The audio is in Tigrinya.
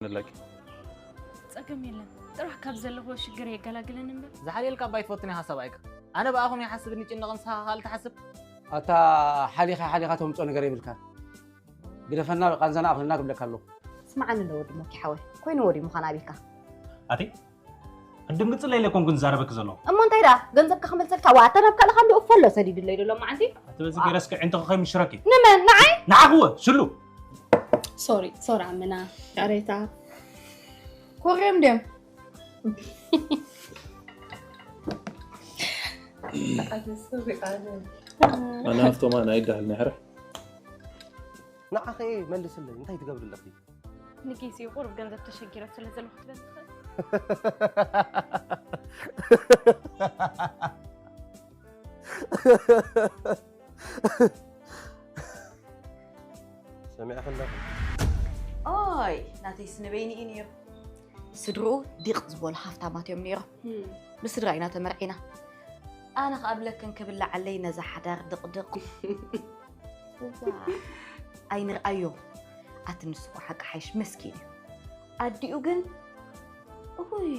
ንለኪ። ጸገም የለን። ጥራሕ ካብ ዘለኹዎ ሽግር የገላግለኒ እምበር። ዝሓልየልካ እባ ኣይትፈቱን ኢኻ ሰብኣይካ። ኣነ ብኣኹም ይሓስብን ይጭነቕን ንስኻ ካልእ ትሓስብ። ኣታ ሓሊኻ ሓሊኻ ተምፅኦ ነገር የብልካ። ግደፈና ቃንዛና ኣኽልና ክብለካ ኣለኹ። ስማዓኒ እንዶ ወዲ ሞኪ ሓወይ፣ ኮይኑ ወዲ ምዃን ኣቢካ። ኣቲ ድንግጽ ለይለ ኮንኩን ዛረበክ ዘሎ። እሞ እንታይ ደኣ ገንዘብካ ክመልሰልካ ዋ ኣታ ናብ ካልኻ እንዶ እፎሎ ሰዲድለይ ደሎ መዓንቲ። ኣቲ በዚ ገረስከ ዕንተኹ ከይምሽረኪ። ንመን ንዓይ? ንዓኽወ ሽሉ። ሶሪ ሶሪ ኣመና ይቕሬታ። ኮሬም ድዮም ኣነ ሃፍቶም ኣነ ኣይዳሃል ናይ ሕራሕ ንዓኸ መልስለይ እንታይ ትገብሪ ኣለኺ? ንጊዜኡ ቁሩብ ገንዘብ ተሸጊረ ስለ ዘለኹ ክትበል ትኽእል። ሰሚዐ ከለኹ ኦይ ናተይስ ንበይኒ እዩ ነይሩ። ስድርኡ ዲቕ ዝበሉ ሃፍታማት እዮም ነይሮም። ብስድራ ኢና ተመርዒና። ኣነ ከኣ ብለክን ክብላዓለይ ነዛ ሓዳር ድቕድቕ። እዋ፣ ኣይንርኣዮ። ኣቲ ንሱ እኮ ሓቂ ሓይሽ መስኪን እዩ። ኣዲኡ ግን እውይ።